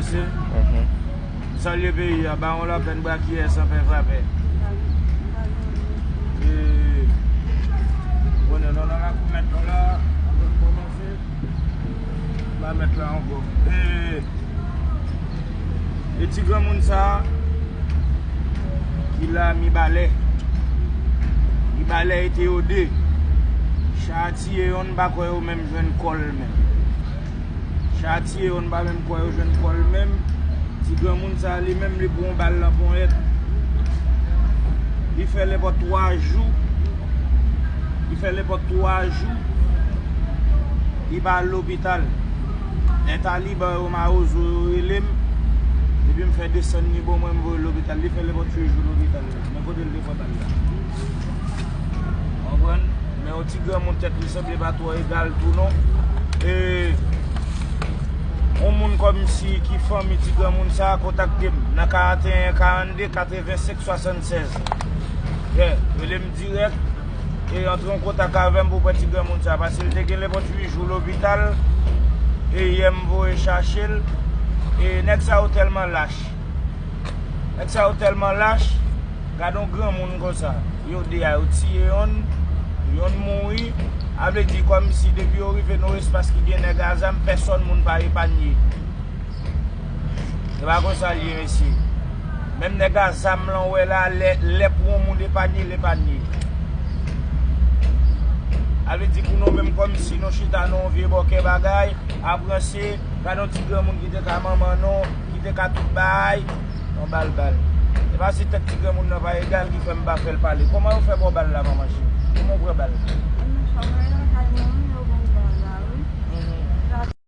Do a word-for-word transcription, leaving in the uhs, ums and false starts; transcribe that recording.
Se, mhm, salye peyi a, ba yon lapèn brakiyè san pè frapè. E, konnen nou nan lakou mèt nou la, anvan n kòmanse, ba mèt la ankò. E, e ti granmoun sa a, ki la Mibalè. Mibalè e Teyode. Cha a tiye yonn, m pa kwè yo menm jwenn kò l menm. Cha a tiye yonn, m pa menm kwè yo jwenn kò l menm. Ti granmoun sa a, li menm, li pran yon bal nan ponyèt. Li fè nenpòt twa jou. Li fè nenpòt twa jou. Li pa al lopital. Lè taliban yo, mawozo yo rele m, epi m fè desann li, bon, mwen, m voye l lopital. Li fè nenpòt ki jou lopital la. Men kote l te pran bal la? Konprann? Men yon ti granmoun tèt li sanble pa twò egal tou non. E yon moun kòmsi ki fanmi ti granmoun sa a, kontakte m nan karanteyen karannde katrevensenk swasannsèz. Yeah, rele m dirèk e antre an kontak avè m pou pran ti granmoun sa a, paske l te gen nenpòt uit jou lopital. E yè m voye chache l. E nèg sa yo tèlman lach. Nèg sa yo tèlman lach. Gade yon granmoun konsa. Yo de a, yo tiye yonn, yonn mouri. A vle di kòmsi depi yo rive nan yon espas ki gen nèg a zam, pèsòn moun pa epanye. Se pa konsa l ye, mesye. Menm nèg a zam lan w wè la, lè, lè pou yon moun epanye, l epanye. A vle di pou nou menm kòmsi nou chita nan yon vye bòkè bagay, ap ranse, gade yon ti granmoun ki te ka manman nou, ki te ka tout bagay, yon bal bal. E pa si tèt ti granmoun nan pa egal ki fè m pa fè l pale. Kòman yo fè ba w bal la, manman cheri? Kòman w pran bal la?